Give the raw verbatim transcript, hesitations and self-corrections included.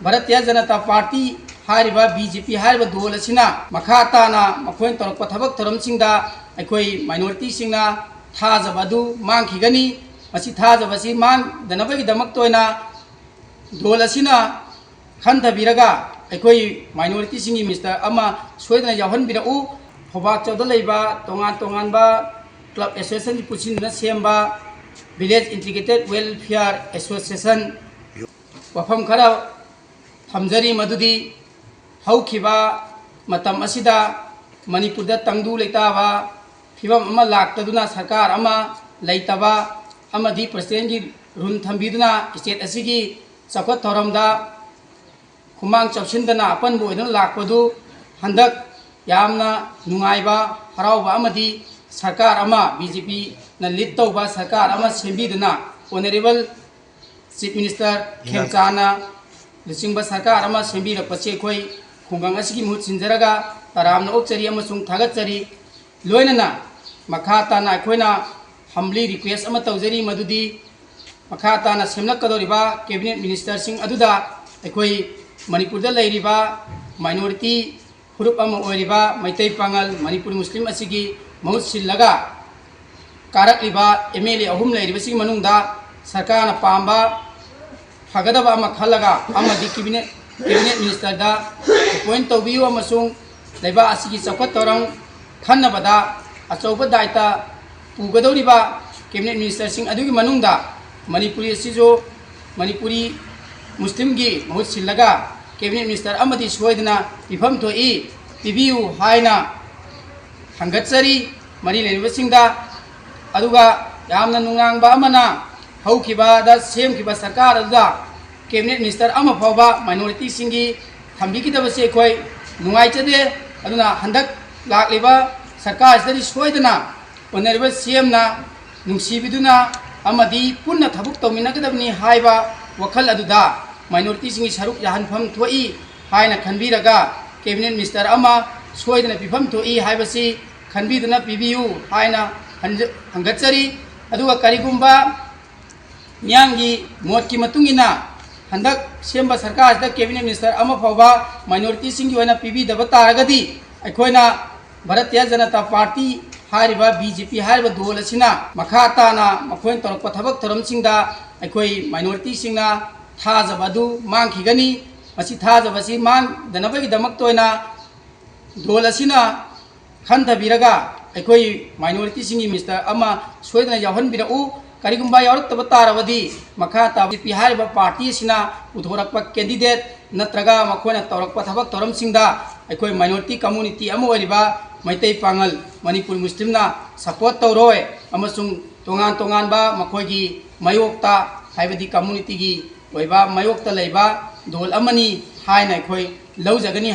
Bharatiya Janata party ꯍꯥꯏꯔꯤꯕ B J ꯄꯤ ꯍꯥꯏꯔꯤꯕ ꯗꯣꯜ ꯑꯁꯤꯅ ꯃꯈꯥ ꯇꯥꯅ ꯃꯈꯣꯏꯅ ꯇꯧꯔꯛꯄ ꯊꯕꯛ ꯊꯧꯔꯝꯁꯤꯡꯗ ꯑꯩꯈꯣꯏ ꯃꯥꯏꯅꯣꯔꯤꯇꯤꯁꯤꯡꯅ ꯊꯥꯖꯕ ꯑꯗꯨ ꯃꯥꯡꯈꯤꯒꯅꯤ꯫ ꯃꯁꯤ ꯊꯥꯖꯕ ꯑꯁꯤ ꯃꯥꯡꯗꯅꯕꯒꯤꯗꯃꯛꯇ ꯑꯣꯏꯅ ꯗꯣꯜ ꯑꯁꯤꯅ ꯈꯟꯊꯕꯤꯔꯒ ꯑꯩꯈꯣꯏ ꯃꯥꯏꯅꯣꯔꯤꯇꯤꯁꯤꯡꯒꯤ ꯃꯤꯅꯤꯁꯇꯔ ꯑꯃ ꯁꯣꯏꯗꯅ ꯌꯥꯎꯍꯟꯕꯤꯔꯛꯎ꯫ ꯐꯧꯕꯥꯛꯆꯧꯗ ꯂꯩꯕ ꯇꯣꯉꯥꯟ ꯇꯣꯉꯥꯟꯕ ꯀ꯭ꯂꯕ ꯑꯦꯁꯣꯁꯤꯌꯦꯁꯟꯒꯤ ꯄꯨꯟꯁꯤꯟꯗꯨꯅ ꯁꯦꯝꯕ Village Integrated Welfare Association ꯋꯥꯐꯝ ꯈꯔ ꯊꯝꯖꯔꯤ, ꯃꯗꯨꯗꯤ ꯍꯧꯈꯤꯕ ꯃꯇꯝ ꯑꯁꯤꯗ ꯃꯅꯤꯄꯨꯔꯗ ꯇꯪꯗꯨ ꯂꯩꯇꯥꯕ ꯐꯤꯕꯝ ꯑꯃ ꯂꯥꯛꯇꯗꯨꯅ ꯁꯔꯀꯥꯔ ꯑꯃ ꯂꯩꯇꯕ ꯑꯃꯗꯤ ꯄ꯭ꯔꯁꯤꯗꯦꯟꯒꯤ ꯔꯨꯜ ꯊꯝꯕꯤꯗꯨꯅ ꯁ꯭ꯇꯦꯠ ꯑꯁꯤꯒꯤ ꯆꯥꯎꯈꯠ ꯊꯧꯔꯝꯗ ꯈꯨꯃꯥꯡ ꯆꯥꯎꯁꯤꯟꯗꯅ ꯑꯄꯟꯕ ꯑꯣꯏꯗꯨꯅ ꯂꯥꯛꯄꯗꯨ ꯍꯟꯗꯛ ꯌꯥꯝꯅ ꯅꯨꯡꯉꯥꯏꯕ, ꯍꯔꯥꯎꯕ ꯑꯃꯗꯤ ꯁꯔꯀꯥꯔ ꯑꯃ, ꯕꯤ ꯖꯦ ꯄꯤꯅ ꯂꯤꯗ ꯇꯧꯕ ꯁꯔꯀꯥꯔ ꯑꯃ ꯁꯦꯝꯕꯤꯗꯨꯅ ꯑꯣꯅꯔꯦꯕꯜ ꯆꯤꯐ ꯃꯤꯅꯤꯁꯇꯔ ꯈꯦꯝꯆꯥꯟꯅ ꯂꯨꯆꯤꯡꯕ ꯁꯔꯀꯥꯔ ꯑꯃ ꯁꯦꯝꯕꯤꯔꯛꯄꯁꯤ ꯑꯩꯈꯣꯏ ꯈꯨꯡꯒꯪ ꯑꯁꯤꯒꯤ ꯃꯍꯨꯠ ꯁꯤꯟꯖꯔꯒ ꯇꯔꯥꯝꯅ ꯑꯣꯛꯆꯔꯤ ꯑꯃꯁꯨꯡ ꯊꯥꯒꯠꯆꯔꯤ꯫ ꯂꯣꯏꯅꯅ ꯃꯈꯥ ꯇꯥꯅ ꯑꯩꯈꯣꯏꯅ humbly request ꯑꯃ ꯇꯧꯖꯔꯤ, ꯃꯗꯨꯗꯤ ꯃꯈꯥ ꯇꯥꯅ ꯁꯦꯝꯂꯛꯀꯗꯧꯔꯤꯕ ꯀꯦꯕꯤꯅꯦꯠ ꯃꯤꯅꯤꯁꯇꯔꯁꯤꯡ ꯑꯗꯨꯗ ꯑꯩꯈꯣꯏ ꯃꯅꯤꯄꯨꯔꯗ ꯂꯩꯔꯤꯕ ꯃꯥꯏꯅꯣꯔꯤꯇꯤ ꯐꯨꯔꯨꯞ ꯑꯃ ꯑꯣꯏꯔꯤꯕ ꯃꯩꯇꯩ ꯄꯥꯉꯜ ꯃꯅꯤꯄꯨꯔꯤ ꯃꯨꯁꯂꯤꯝ ꯑꯁꯤꯒꯤ ꯃꯍꯨꯠ ꯁꯤꯜꯂꯒ ꯀꯥꯔꯛꯂꯤꯕ ꯑꯦꯝ ꯑꯦꯜ ꯑꯦ ꯑꯍꯨꯝ ꯂꯩꯔꯤꯕꯁꯤꯒꯤ ꯃꯅꯨꯡꯗ ꯁꯔꯀꯥꯔꯅ ꯄꯥꯝꯕ ꯐꯒꯗꯕ ꯑꯃ ꯈꯜꯂꯒ ꯑꯃꯗꯤ ꯀꯦꯕꯤꯅꯦꯠ, ꯀꯦꯕꯤꯅꯦꯠ ꯃꯤꯅꯤꯁꯇꯔꯗ ꯑꯦꯄꯣꯏꯟ ꯇꯧꯕꯤꯌꯨ ꯑꯃꯁꯨꯡ ꯂꯩꯕꯥꯛ ꯑꯁꯤꯒꯤ ꯆꯥꯎꯈꯠ ꯊꯧꯔꯥꯡ ꯈꯟꯅꯕꯗ ꯑꯆꯧꯕ ꯗꯥꯏꯇ ꯄꯨꯒꯗꯧꯔꯤꯕ ꯀꯦꯕꯤꯅꯦꯠ ꯃꯤꯅꯤꯁꯇꯔꯁꯤꯡ ꯑꯗꯨꯒꯤ ꯃꯅꯨꯡꯗ ꯃꯅꯤꯄꯨꯔꯤ ꯑꯁꯤꯁꯨ ꯃꯅꯤꯄꯨꯔꯤ ꯃꯨꯁꯂꯤꯝꯒꯤ ꯃꯍꯨꯠ ꯁꯤꯜꯂꯒ ꯀꯦꯕꯤꯅꯦꯠ ꯃꯤꯅꯤꯁꯇꯔ ꯑꯃꯗꯤ ꯁꯣꯏꯗꯅ ꯄꯤꯐꯝ ꯊꯣꯛꯏ, ꯄꯤꯕꯤꯌꯨ ꯍꯥꯏꯅ ꯊꯥꯡꯒꯠꯆꯔꯤ ꯃꯔꯤ ꯂꯩꯅꯕꯁꯤꯡꯗ꯫ ꯑꯗꯨꯒ ꯌꯥꯝꯅ ꯅꯨꯡꯅꯥꯡꯕ ꯑꯃꯅ ꯍꯧꯈꯤꯕꯗ ꯁꯦꯝꯈꯤꯕ ꯁꯔꯀꯥꯔ ꯑꯗꯨꯗ ꯀꯦꯕꯤꯅꯦꯠ ꯃꯤꯅꯤꯁꯇꯔ ꯑꯃ ꯐꯥꯎꯕ ꯃꯥꯏꯅꯣꯔꯤꯇꯤꯁꯤꯡꯒꯤ ꯊꯝꯕꯤꯈꯤꯗꯕꯁꯤ ꯑꯩꯈꯣꯏ ꯅꯨꯡꯉꯥꯏꯖꯗꯦ꯫ ꯑꯗꯨꯅ ꯍꯟꯗꯛ ꯂꯥꯛꯂꯤꯕ ꯁꯔꯀꯥꯔꯁꯤꯗꯗꯤ ꯁꯣꯏꯗꯅ ꯑꯣꯅꯔꯦꯕꯜ ꯁꯤ ꯑꯦꯝꯅ ꯅꯨꯡꯁꯤꯕꯤꯗꯨꯅ ꯑꯃꯗꯤ ꯄꯨꯟꯅ ꯊꯕꯛ ꯇꯧꯃꯤꯟꯅꯒꯗꯕꯅꯤ ꯍꯥꯏꯕ ꯋꯥꯈꯜ ꯑꯗꯨꯗ ꯃꯥꯏꯅꯣꯔꯤꯇꯤꯁꯤꯡꯒꯤ ꯁꯔꯨꯛ ꯌꯥꯍꯟꯐꯝ ꯊꯣꯛꯏ ꯍꯥꯏꯅ ꯈꯟꯕꯤꯔꯒ ꯀꯦꯕꯤꯅꯦꯠ ꯃꯤꯅꯤꯁꯇꯔ ꯑꯃ ꯁꯣꯏꯗꯅ ꯄꯤꯐꯝ ꯊꯣꯛꯏ ꯍꯥꯏꯕꯁꯤ ꯈꯟꯕꯤꯗꯨꯅ ꯄꯤꯕꯤꯌꯨ ꯍꯥꯏꯅ ꯍꯟꯖ-, ꯍꯪꯒꯠꯆꯔꯤ꯫ ꯑꯗꯨꯒ ꯀꯔꯤꯒꯨꯝꯕ ꯃꯤꯌꯥꯝꯒꯤ ꯃꯣꯠꯀꯤ ꯃꯇꯨꯡ ꯏꯟꯅ ꯍꯟꯗꯛ ꯁꯦꯝꯕ ꯁꯔꯀꯥꯔꯁꯤꯗ cabinet minister ꯑꯃ ꯐꯥꯎꯕ minorityꯁꯤꯡꯒꯤ ꯑꯣꯏꯅ ꯄꯤꯕꯤꯗꯕ ꯇꯥꯔꯒꯗꯤ, ꯑꯩꯈꯣꯏꯅ ꯚꯥꯔꯇꯤꯌ ꯖꯅꯇꯥ ꯄꯥꯔꯇꯤ ꯍꯥꯏꯔꯤꯕ, BJP ꯍꯥꯏꯔꯤꯕ ꯗꯣꯜ ꯑꯁꯤꯅ ꯃꯈꯥ ꯇꯥꯅ ꯃꯈꯣꯏꯅ ꯇꯧꯔꯛꯄ ꯊꯕꯛ ꯊꯧꯔꯝꯁꯤꯡꯗ ꯑꯩꯈꯣꯏ minorityꯁꯤꯡꯅ ꯊꯥꯖꯕ ꯑꯗꯨ ꯃꯥꯡꯈꯤꯒꯅꯤ꯫ ꯃꯁꯤ ꯊꯥꯖꯕꯁꯤ ꯃꯥꯡꯗꯅꯕꯒꯤꯗꯃꯛꯇ ꯑꯣꯏꯅ ꯗꯣꯜ ꯑꯁꯤꯅ ꯈꯟꯊꯕꯤꯔꯒ ꯑꯩꯈꯣꯏ minorityꯁꯤꯡꯒꯤ minister ꯑꯃ ꯁꯣꯏꯗꯅ ꯌꯥꯎꯍꯟꯕꯤꯔꯛꯎ꯫ ꯀꯔꯤꯒꯨꯝꯕ ꯌꯥꯎꯔꯛꯇꯕ ꯇꯥꯔꯕꯗꯤ, ꯃꯈꯥ ꯇꯥꯕ ꯄꯤ ꯍꯥꯏꯔꯤꯕ ꯄꯥꯔꯇꯤ ꯑꯁꯤꯅ ꯄꯨꯊꯣꯔꯛꯄ candidate ꯅꯠꯇ꯭ꯔꯒ ꯃꯈꯣꯏꯅ ꯇꯧꯔꯛꯄ ꯊꯕꯛ ꯊꯧꯔꯝꯁꯤꯡꯗ ꯑꯩꯈꯣꯏ minority community ꯑꯃ ꯑꯣꯏꯔꯤꯕ ꯃꯩꯇꯩ ꯄꯥꯉꯜ, ꯃꯅꯤꯄꯨꯔ ꯃꯨꯁꯂꯤꯝꯅ support ꯇꯧꯔꯣꯏ ꯑꯃꯁꯨꯡ ꯇꯣꯉꯥꯟ ꯇꯣꯉꯥꯟꯕ ꯃꯈꯣꯏꯒꯤ ꯃꯥꯌꯣꯛꯇ, ꯍꯥꯏꯕꯗꯤ communityꯒꯤ ꯑꯣꯏꯕ ꯃꯥꯌꯣꯛꯇ ꯂꯩꯕ ꯗꯣꯜ ꯑꯃꯅꯤ ꯍꯥꯏꯅ ꯑꯩꯈꯣꯏ ꯂꯧꯖꯒꯅꯤ꯫